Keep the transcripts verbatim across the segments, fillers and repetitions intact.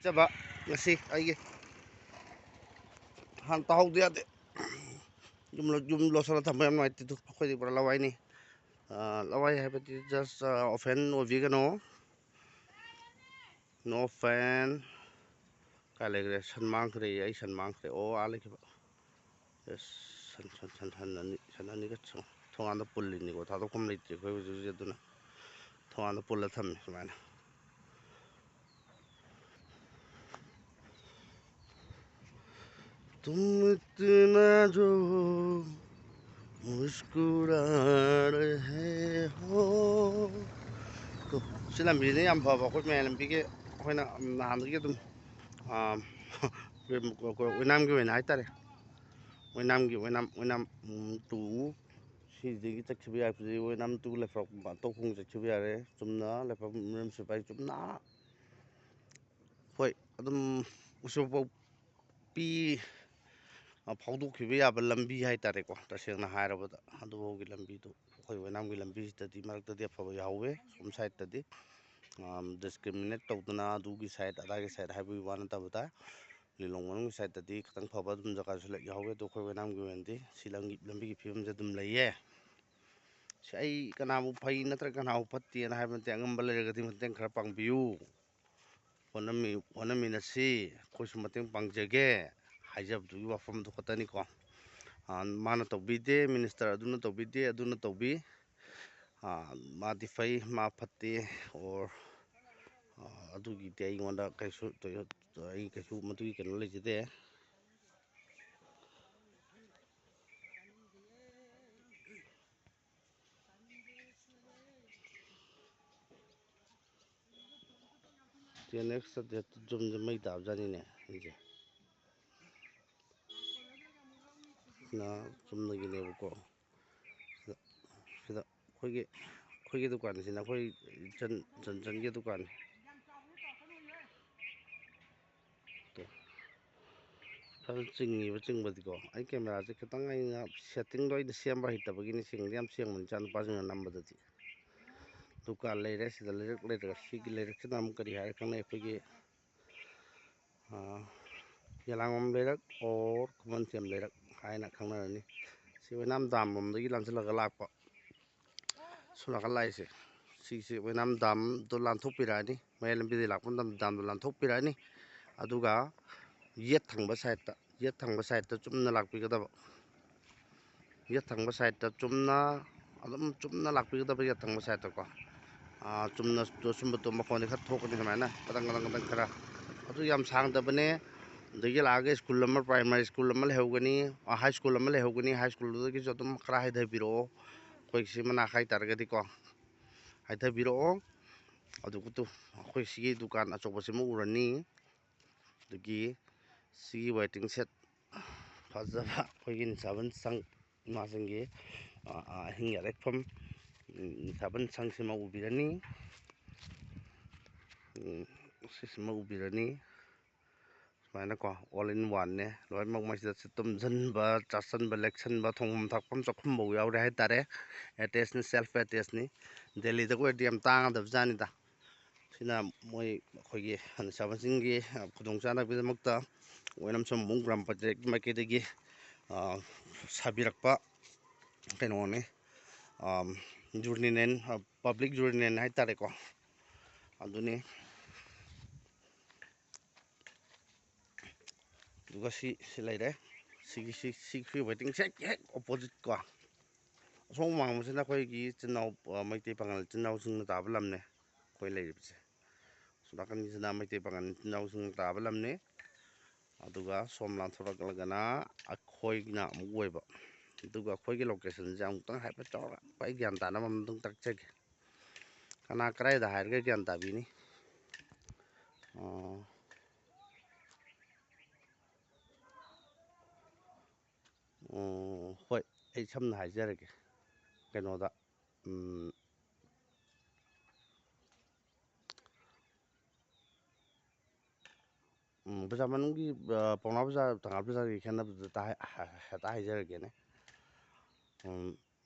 ꯆꯕ ꯉꯁꯤ ꯑꯩꯒꯤ ꯍꯥꯟꯅ ꯇꯥꯍꯧꯗ ꯌꯥꯗꯦ꯫ ꯌꯨꯝ ꯂꯣ-, ꯌꯨꯝ ꯂꯣꯠꯁꯤꯜꯂ ꯊꯝꯕ ꯌꯥꯝ ꯅꯨꯡꯉꯥꯏꯇꯦ꯫ ꯑꯗꯨ ꯑꯩꯈꯣꯏꯗꯤ ꯄꯨꯔꯥ ꯂꯋꯥꯏꯅꯤ꯫ ꯑ, ꯂꯋꯥꯏ ꯍꯥꯏꯕꯗꯤ just, ꯑ, ꯑꯣꯐꯦꯟ ꯑꯣꯏꯕꯤꯒꯅꯣ꯫ No offense꯫ ꯀꯥꯏ ꯂꯩꯈ꯭ꯔꯦ? ꯁꯟ ꯃꯥꯡꯈ꯭ꯔꯦ꯫ ꯑꯩ ꯁꯟ ꯃꯥꯡꯈ꯭ꯔꯦ꯫ ꯑꯣ, ꯑꯥ ꯂꯩꯈꯤꯕ꯫ ꯑꯁ, ꯁꯟ, ꯁꯟ, ꯁꯟ, ꯁꯟ ꯑꯅꯤ, ꯁꯟ ꯑꯅꯤꯒ ꯁꯪ-, ꯊꯣꯡꯒꯥꯟꯗ ꯄꯨꯜꯂꯤꯅꯤꯀꯣ꯫ ꯊꯥꯗꯣꯛꯐꯝ ꯂꯩꯇ꯭ꯔꯦ ꯑꯩꯈꯣꯏ ꯍꯧꯖꯤꯛ ꯍꯧꯖꯤꯛ꯫ ꯑꯗꯨꯅ ꯊꯣꯡꯒꯥꯟꯗ ꯄꯨꯜꯂ ꯊꯝꯃꯤ ꯁꯨꯃꯥꯏꯅ꯫ तुम इतना जो मुस्कुरा रहे हो꯫ ꯁꯤ ꯂꯝꯕꯤꯅ ꯌꯥꯝ ꯐꯕ, ꯑꯩꯈꯣꯏ ꯃꯌꯥꯏ ꯂꯝꯕꯤꯒꯤ ꯑꯩꯈꯣꯏꯅ ꯅꯍꯥꯟꯗꯒꯤ ꯑꯗꯨꯝ, ꯑꯥ, ꯑꯣꯏꯅꯥꯝꯒꯤ ꯑꯣꯏꯅ ꯍꯥꯏꯇꯥꯔꯦ꯫ ꯑꯣꯏꯅꯥꯝꯒꯤ, ꯑꯣꯏꯅꯥꯝ, ꯑꯣꯏꯅꯥꯝ, ꯎꯝ, ꯇꯨ ꯁꯤꯗꯒꯤ ꯆꯠꯈꯤꯕ ꯌꯥꯏ꯫ ꯍꯧꯖꯤꯛ ꯑꯣꯏꯅꯥꯝ ꯇꯨ ꯂꯩꯐꯝ ꯇꯧꯐꯝ ꯆꯠꯈꯤꯕ ꯌꯥꯔꯦ꯫ ꯆꯨꯝꯅ ꯂꯩꯐꯝ ꯔꯤꯝꯁ ꯁꯤꯐꯥꯏ ꯆꯨꯝꯅ꯫ ꯍꯣꯏ, ꯑꯗꯨꯝ ꯎꯁꯣꯞ ꯄꯤ-, ꯑ, ꯐꯥꯎꯗꯣꯛꯈꯤꯕ ꯌꯥꯕ ꯂꯝꯕꯤ ꯍꯥꯏꯇꯥꯔꯦꯀꯣ꯫ ꯇꯁꯦꯡꯅ ꯍꯥꯏꯔꯕꯗ ꯑꯗꯨꯐꯥꯎꯒꯤ ꯂꯝꯕꯤꯗꯨ ꯑꯩꯈꯣꯏ ꯑꯣꯏꯅꯥꯝꯒꯤ ꯂꯝꯕꯤꯁꯤꯗꯗꯤ ꯃꯔꯛꯇꯗꯤ ꯑꯐꯕ ꯌꯥꯎꯋꯦ꯫ ꯁꯣꯝ ꯁꯥꯏꯠꯇꯗꯤ, ꯑꯝ, ꯗꯤꯁꯀ꯭ꯔꯤꯃꯤꯅꯦꯠ ꯇꯧꯗꯅ ꯑꯗꯨꯒꯤ ꯁꯥꯏꯠ ꯑꯗꯥꯒꯤ ꯁꯥꯏꯠ ꯍꯥꯏꯕꯒꯤ ꯋꯥ ꯅꯠꯇꯕꯗ ꯂꯤꯂꯣꯡ ꯃꯅꯨꯡꯒꯤ ꯁꯥꯏꯠꯇꯗꯤ ꯈꯤꯇꯪ ꯐꯕ ꯑꯗꯨꯝ ꯖꯒꯥꯁꯨ ꯂꯩ, ꯌꯥꯎꯋꯦ꯫ ꯑꯗꯣ ꯑꯩꯈꯣꯏ ꯑꯣꯏꯅꯥꯝꯒꯤ ꯑꯣꯏꯅꯗꯤ ꯁꯤ ꯂꯝꯒꯤ, ꯂꯝꯕꯤꯒꯤ ꯐꯤꯕꯝꯁꯦ ꯑꯗꯨꯝ ꯂꯩꯌꯦ꯫ ꯁꯤ ꯑꯩ ꯀꯅꯥꯕꯨ ꯐꯩ ꯅꯠꯇ꯭ꯔꯒ ꯀꯅꯥꯕꯨ ꯐꯠꯇꯦꯅ ꯍꯥꯏꯕ ꯅꯠꯇꯦ, ꯑꯉꯝꯕ ꯂꯩꯔꯒꯗꯤ ꯃꯇꯦꯡ ꯈꯔ ꯄꯥꯡꯕꯤꯌꯨ꯫ ꯍꯣꯠꯅꯃꯤ-, ꯍꯣꯠꯅꯃꯤꯟꯅꯁꯤ, ꯑꯩꯈꯣꯏꯁꯨ ꯃꯇꯦꯡ ꯄꯥꯡꯖꯒꯦ ꯍꯥꯏꯖꯕꯗꯨꯒꯤ ꯋꯥꯐꯝꯗꯨ ꯈꯛꯇꯅꯤꯀꯣ꯫ ꯑꯥ, ꯃꯥꯅ ꯇꯧꯕꯤꯗꯦ, ꯃꯤꯅꯤꯁꯇꯔ ꯑꯗꯨꯅ ꯇꯧꯕꯤꯗꯦ, ꯑꯗꯨꯅ ꯇꯧꯕꯤ, ꯑꯥ, ꯃꯥꯗꯤ ꯐꯩ, ꯃꯥ ꯐꯠꯇꯦ, or, ꯑꯥ, ꯑꯗꯨꯒꯤꯗꯤ ꯑꯩꯉꯣꯟꯗ ꯀꯩꯁꯨ, ꯑꯩ ꯀꯩꯁꯨ ꯃꯗꯨꯒꯤ ꯀꯩꯅꯣ ꯂꯩꯖꯗꯦ꯫ ꯇꯦꯟ ꯑꯦꯛꯁ ꯆꯠꯇꯦ, ꯖꯨꯝꯁꯦ ꯃꯩ ꯇꯥꯕꯖꯥꯠꯅꯤꯅꯦ ꯑꯩꯁꯦ꯫ ꯁꯤꯅ ꯆꯨꯝꯅꯒꯤꯅꯦꯕꯀꯣ꯫ ꯁꯤꯗ, ꯁꯤꯗ ꯑꯩꯈꯣꯏꯒꯤ, ꯑꯩꯈꯣꯏꯒꯤ ꯗꯨꯀꯥꯟꯁꯤꯅ ꯑꯩꯈꯣꯏ ꯆꯟ-, ꯆꯟꯆꯟꯒꯤ ꯗꯨꯀꯥꯟꯅꯤ꯫ ꯇꯣ꯫ ꯐꯖꯅ ꯆꯤꯡꯉꯤꯕ ꯆꯤꯡꯕꯗꯤꯀꯣ꯫ ꯑꯩ ꯀꯦꯃꯦꯔꯥꯁꯦ ꯈꯤꯇꯪ ꯑꯩꯅ ꯁꯦꯠꯇꯤꯡꯗꯣ ꯑꯩꯅ ꯁꯦꯝꯕ ꯍꯩꯇꯕꯒꯤꯅꯤ꯫ ꯆꯤꯡꯗꯤ ꯌꯥꯝ ꯆꯤꯡꯕꯅꯤ ꯏꯆꯥꯅꯨꯄꯥꯁꯤꯡꯅ ꯅꯝꯕꯗꯗꯤ꯫ ꯗꯨꯀꯥꯟ ꯂꯩꯔꯦ, ꯁꯤꯗ ꯂꯩꯔꯛ ꯂꯩꯔꯒ ꯁꯤꯒꯤ ꯂꯩꯔꯛꯁꯤꯅ ꯑꯃꯨꯛ ꯀꯔꯤ ꯍꯥꯏꯔꯦ ꯈꯪꯅꯩ ꯑꯩꯈꯣꯏꯒꯤ, ꯌꯦꯂꯥꯡꯕꯝ ꯂꯩꯔꯛ ꯑꯣꯔ ꯈꯨꯃꯟꯊꯦꯝ ꯂꯩꯔꯛ ꯍꯥꯏꯅ ꯈꯪꯅꯔꯅꯤ꯫ ꯁꯤ ꯑꯣꯏꯅꯥꯝ ꯗꯥꯝ ꯂꯣꯝꯗꯒꯤ ꯂꯥꯟꯁꯤꯜꯂꯒ ꯂꯥꯛꯄ, ꯁꯣꯝ ꯅꯥꯀꯟ ꯂꯥꯛꯏꯁꯦ꯫ ꯁꯤꯁꯦ ꯑꯣꯏꯅꯥꯝ ꯗꯥꯝꯗꯣ ꯂꯥꯟꯊꯣꯛꯄꯤꯔꯛꯑꯅꯤ, ꯃꯌꯥꯏ ꯂꯝꯕꯤꯗꯒꯤ ꯂꯥꯛꯄ ꯃꯇꯝꯗ ꯗꯥꯝꯗꯣ ꯂꯥꯟꯊꯣꯛꯄꯤꯔꯛꯑꯅꯤ꯫ ꯑꯗꯨꯒ ꯌꯦꯠ ꯊꯪꯕ ꯁꯥꯏꯠꯇ, ꯌꯦꯠ ꯊꯪꯕ ꯁꯥꯏꯠꯇ ꯆꯨꯝꯅ ꯂꯥꯛꯄꯤꯒꯗꯕ꯫ ꯌꯦꯠ ꯊꯪꯕ ꯁꯥꯏꯠꯇ ꯆꯨꯝꯅ, ꯑꯗꯨꯝ ꯆꯨꯝꯅ ꯂꯥꯛꯄꯤꯒꯗꯕ, ꯌꯦꯠ ꯊꯪꯕ ꯁꯥꯏꯠꯇꯀꯣ꯫ ꯑꯥ, ꯆꯨꯝꯅ ꯁꯨꯝꯕ ꯇꯨꯝ ꯃꯈꯣꯟꯗꯤ ꯈꯔ ꯊꯣꯛꯀꯅꯤ ꯁꯨꯃꯥꯏꯅ, ꯀꯗꯪ ꯀꯗꯪ ꯀꯗꯪ ꯈꯔ꯫ ꯑꯗꯨ ꯌꯥꯝ ꯁꯥꯡꯗꯕꯅꯦ꯫ ꯑꯗꯒꯤ ꯂꯥꯛꯑꯒ ꯁ꯭ꯀꯨꯜ ꯑꯃ, ꯄ꯭ꯔꯥꯏꯃꯥꯔꯤ ꯁ꯭ꯀꯨꯜ ꯑꯃ ꯂꯩꯍꯧꯒꯅꯤ, ꯑꯥ, ꯍꯥꯏ ꯁ꯭ꯀꯨꯜ ꯑꯃ ꯂꯩꯍꯧꯒꯅꯤ, ꯍꯥꯏ ꯁ꯭ꯀꯨꯜꯗꯨꯗꯒꯤꯁꯨ ꯑꯗꯨꯝ ꯈꯔ ꯍꯥꯏꯊꯕꯤꯔꯛꯑꯣ꯫ ꯑꯩꯈꯣꯏ ꯁꯤ ꯃꯅꯥꯛ ꯍꯥꯏꯇꯥꯔꯒꯗꯤꯀꯣ, ꯍꯥꯏꯊꯕꯤꯔꯛꯑꯣ꯫ ꯑꯗꯨꯒ ꯇꯨ, ꯑꯩꯈꯣꯏ ꯁꯤꯒꯤ ꯗꯨꯀꯥꯟ ꯑꯆꯧꯕꯁꯤꯃ ꯎꯔꯅꯤ꯫ ꯑꯗꯒꯤ ꯁꯤꯒꯤ ꯋꯦꯇꯤꯡ ꯁꯦꯠ ꯐꯖꯕ, ꯑꯩꯈꯣꯏꯒꯤ ꯅꯤꯁꯥꯕꯟ ꯁꯪ, ꯏꯃꯥꯁꯤꯡꯒꯤ, ꯑ, ꯑ, ꯑꯍꯤꯡ ꯌꯥꯔꯦꯛꯐꯝ, ꯎꯝ, ꯅꯤꯁꯥꯕꯟ ꯁꯪꯁꯤꯃ ꯎꯕꯤꯔꯅꯤ꯫ ꯎꯝ, ꯁꯤꯁꯤꯃ ꯎꯕꯤꯔꯅꯤ꯫ ꯁꯨꯃꯥꯏꯅꯀꯣ, all in one ꯅꯦ꯫ ꯂꯣꯏꯅꯃꯛ ꯃꯁꯤꯗ ꯇꯨꯝꯁꯤꯟꯕ, ꯆꯥꯁꯤꯟꯕ, ꯂꯦꯛꯁꯤꯟꯕ, ꯊꯣꯡꯐꯝ ꯊꯥꯛꯐꯝ ꯆꯥꯛꯈꯨꯝꯐꯧ ꯌꯥꯎꯔꯦ ꯍꯥꯏꯇꯥꯔꯦ꯫ ꯑꯦꯇꯦꯆꯅꯤ, ꯁꯦꯜꯐ ꯑꯦꯇꯦꯆꯅꯤ꯫ ꯗꯦꯜꯂꯤꯗꯒ ꯑꯣꯏꯔꯗꯤ ꯌꯥꯝ ꯇꯥꯡꯒꯗꯕ ꯖꯥꯠꯅꯤꯗ꯫ ꯁꯤꯅ ꯃꯣꯏ ꯑꯩꯈꯣꯏꯒꯤ ꯅꯤꯁꯥꯕꯟꯁꯤꯡꯒꯤ ꯈꯨꯗꯣꯡꯆꯥꯅꯕꯒꯤꯗꯃꯛꯇ ꯑꯣꯏꯅꯥꯝ ꯁꯣꯝꯕꯨꯡ ꯒ꯭ꯔꯥꯝ ꯄꯟꯆꯥꯌꯠꯀꯤ ꯃꯥꯏꯀꯩꯗꯒꯤ, ꯑ, ꯁꯥꯕꯤꯔꯛꯄ ꯀꯩꯅꯣꯅꯤ, ꯑ, ꯌꯨꯔꯤꯅꯦꯜ, ꯑ, ꯄꯕ꯭ꯂꯤꯛ ꯌꯨꯔꯤꯅꯦꯜ ꯍꯥꯏꯇꯥꯔꯦꯀꯣ, ꯑꯗꯨꯅꯤ꯫ ꯑꯗꯨꯒ ꯁꯤ, ꯁꯤ ꯂꯩꯔꯦ꯫ ꯁꯤꯒꯤ, ꯁꯤ, ꯁꯤ ꯋꯦꯇꯤꯡ ꯁꯦꯠꯀꯤ ꯍꯦꯛ ꯑꯣꯄꯣꯖꯤꯠ ꯀꯣ꯫ ꯑꯁꯣꯝ ꯋꯥꯡꯃꯁꯤꯅ ꯑꯩꯈꯣꯏꯒꯤ ꯏꯆꯤꯟ ꯏꯅꯥꯎ, ꯑ, ꯃꯩꯇꯩ ꯄꯥꯉꯜ ꯏꯆꯤꯟ ꯏꯅꯥꯎꯁꯤꯡꯅ ꯇꯥꯕ ꯂꯝꯅꯦ ꯑꯩꯈꯣꯏ ꯂꯩꯔꯤꯕꯁꯦ꯫ ꯑꯁꯣꯝ ꯅꯥꯀꯟꯒꯤꯁꯤꯅ ꯃꯩꯇꯩ ꯄꯥꯉꯜ ꯏꯆꯤꯟ ꯏꯅꯥꯎꯁꯤꯡꯅ ꯇꯥꯕ ꯂꯝꯅꯤ꯫ ꯑꯗꯨꯒ ꯁꯣꯝ ꯂꯥꯟꯊꯣꯔꯛꯂꯒꯅ ꯑꯩꯈꯣꯏꯅ ꯑꯃꯨꯛ ꯑꯣꯏꯕ꯫ ꯑꯗꯨꯒ ꯑꯩꯈꯣꯏꯒꯤ ꯂꯣꯀꯦꯁꯟꯁꯦ ꯑꯃꯨꯛꯇꯪ ꯍꯥꯏꯐꯦꯠ ꯆꯥꯎꯔꯥꯛꯄ ꯑꯩ ꯒ꯭ꯌꯥꯟ ꯇꯥꯅꯕ ꯑꯃꯇꯪ ꯇꯥꯛꯆꯒꯦ꯫ ꯀꯅꯥ ꯀꯗꯥꯏꯗ ꯍꯥꯏꯔꯒ ꯒ꯭ꯌꯥꯟ ꯇꯥꯕꯤꯅꯤ? ꯑꯣ, ꯑꯣ, ꯍꯣꯏ, ꯑꯩ ꯁꯝꯅ ꯍꯥꯏꯖꯔꯒꯦ꯫ ꯀꯩꯅꯣꯗ, ꯎꯝ, ꯎꯝ, ꯕꯖꯥꯔ ꯃꯅꯨꯡꯒꯤ, ꯑ, ꯄꯥꯎꯅꯥ ꯕꯖꯥꯔ, ꯊꯪꯒꯥꯜ ꯕꯖꯥꯔꯒꯤ ꯈꯦꯠꯅꯕꯗꯨꯗ ꯍꯥꯏ-, ꯍꯥ-, ꯍꯦꯛꯇ ꯍꯥꯏꯖꯔꯒꯦꯅꯦ꯫ ꯎꯝ,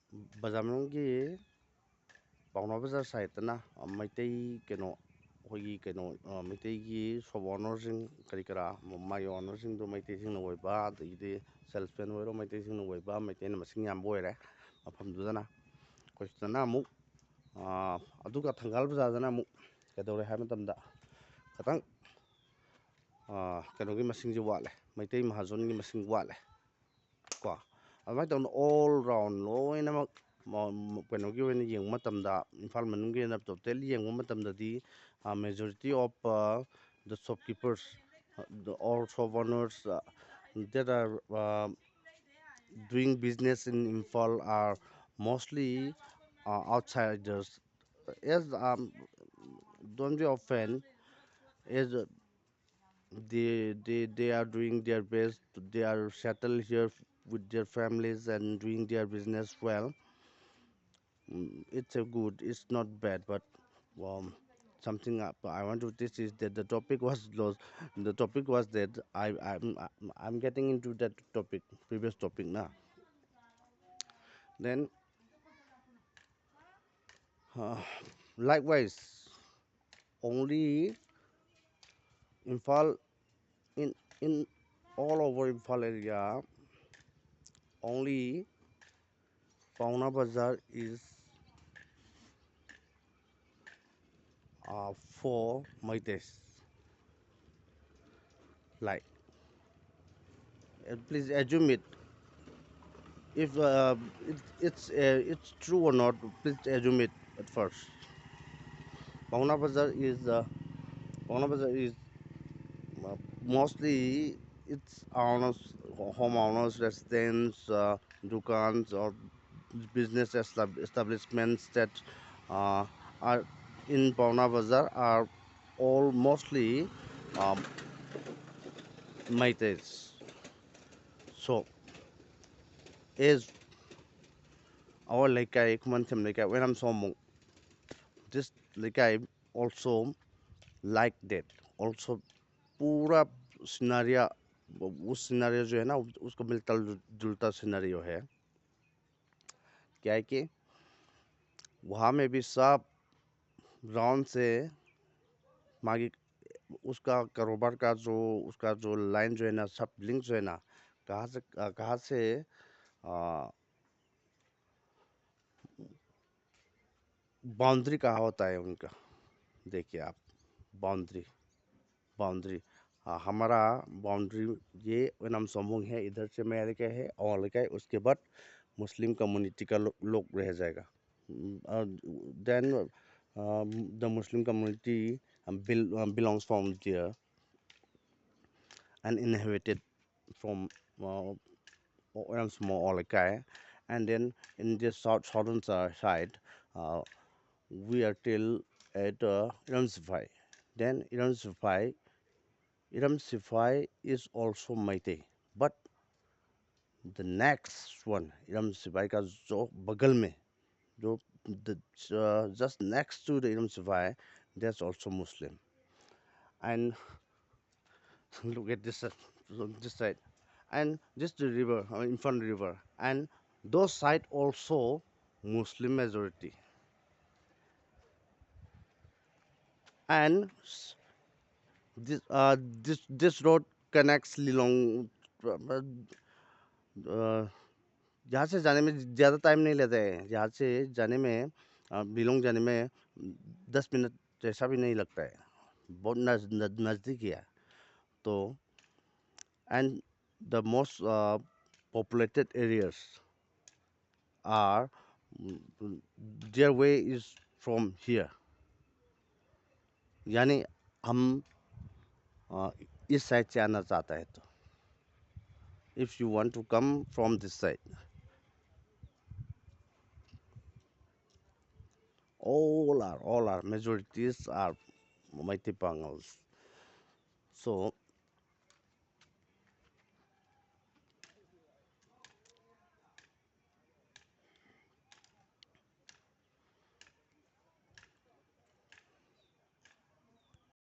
ꯕꯖꯥꯔ ꯃꯅꯨꯡꯒꯤ ꯄꯥꯎꯅꯥ ꯕꯖꯥꯔ ꯁꯥꯏꯠꯇꯅ ꯃꯩꯇꯩ ꯀꯩꯅꯣ ꯑꯩꯈꯣꯏꯒꯤ ꯀꯩꯅꯣ, ꯑ, ꯃꯩꯇꯩꯒꯤ ꯁꯣꯞ ꯑꯣꯅꯔꯁꯤꯡ ꯀꯔꯤ ꯀꯔꯥ, ꯃꯥꯒꯤ ꯑꯣꯅꯔꯁꯤꯡꯗꯣ ꯃꯩꯇꯩꯁꯤꯡꯅ ꯑꯣꯏꯕ, ꯑꯗꯒꯤꯗꯤ ꯁꯦꯜꯁꯃꯦꯟ ꯑꯣꯏꯔꯣ ꯃꯩꯇꯩꯁꯤꯡꯅ ꯑꯣꯏꯕ, ꯃꯩꯇꯩꯅ ꯃꯁꯤꯡ ꯌꯥꯝꯕ ꯑꯣꯏꯔꯦ ꯃꯐꯝꯗꯨꯗꯅ꯫ ꯑꯩꯈꯣꯏ ꯁꯤꯗꯅ ꯑꯃꯨꯛ, ꯑ, ꯑꯗꯨꯒ ꯊꯪꯒꯥꯜ ꯕꯖꯥꯔꯗꯅ ꯑꯃꯨꯛ ꯀꯩꯗꯧꯔꯦ ꯍꯥꯏꯕ ꯃꯇꯝꯗ ꯈꯤꯇꯪ, ꯑ, ꯀꯩꯅꯣꯒꯤ ꯃꯁꯤꯡꯁꯦ ꯋꯥꯠꯂꯦ, ꯃꯩꯇꯩ ꯃꯍꯥꯖꯣꯟꯒꯤ ꯃꯁꯤꯡ ꯋꯥꯠꯂꯦ꯫ ꯀꯣ, ꯑꯗꯨꯃꯥꯏꯅ ꯇꯧꯅ all round ꯂꯣꯏꯅꯃꯛ ꯃ-, ꯃ-, ꯀꯩꯅꯣꯒꯤ ꯑꯣꯏꯅ ꯌꯦꯡꯕ ꯃꯇꯝꯗ, ꯏꯝꯐꯥꯜ ꯃꯅꯨꯡꯒꯤ ꯑꯣꯏꯅ ꯇꯣꯇꯦꯜ ꯌꯦꯡꯕ ꯃꯇꯝꯗꯗꯤ, uh, majority of, uh, the shopkeepers, uh, the, or shop owners, uh, that are, uh, doing business in Imphal are mostly, uh, outsiders. As, um, don't be offend, as, uh, they, they, they are doing their best. They are settled here with their families and doing their business well. Mm, it's a good, it's not bad, but, um, something up I want to this is that the topic was lost. The topic was that I, I'm, I'm getting into that topic, previous topic now. Then, uh, likewise, only Imphal, in, in all over Imphal area, only Paona Bazar is, uh, for Meiteis. Like, uh, please assume it. If, uh, it, it's, uh, it's true or not, please assume it at first. Paona Bazar is, uh, Paona Bazar is, uh, mostly its owners, homeowners, residents, uh, dukans or business estab-, establishments that, uh, are in Paona Bazar are all mostly, um, Meiteis. So, as our Leikai, Khuman Them Leikai, when I'm Somong, this Leikai also like that. Also, पूरा scenario, उस scenario जो है ना, उसको मिलता जुलता scenario है। क्या है कि वहाँ में भी सब राउंड से मागी उसका कारोबार का जो, उसका जो लाइन जो है ना, सब लिंक जो है ना, कहाँ से, अ, कहाँ से, अ, बाउंड्री कहाँ होता है उनका? देखिए आप, बाउंड्री, बाउंड्री, हाँ, हमारा बाउंड्री ये ओनम सोमोंग है, इधर से मैं लेके है और लेके है, उसके बाद मुस्लिम कम्युनिटी का लो-, लोग रह जाएगा। Then the Muslim community belongs from there and inhabited from uh, Oram Small Olekai, and then in this south, southern si- side, uh, we are till at uh, Iram Sifai. Then Iram Sifai, Iram Sifai is also Meitei, but the next one, Iram Sifai का जो बगल में, जो the uh, just next to the Iram Sifai, that's also Muslim. And look at this, uh, this side, and this the river, uh, Imphal River, and those side also Muslim majority. And s- this uh, this this road connects Lilong. Uh, uh, यहाँ से जाने में ज़्यादा time नहीं लेता है। यहाँ से जाने में, uh, बिलोंग जाने में दस मिनट जैसा भी नहीं लगता है, बहुत नज, नज, नज़दीक ही है। तो and the most uh, populated areas are their way is from here, यानी हम uh, इस साइड से आना चाहता है तो if you want to come from this side, all are all are majorities are Meitei Pangals. So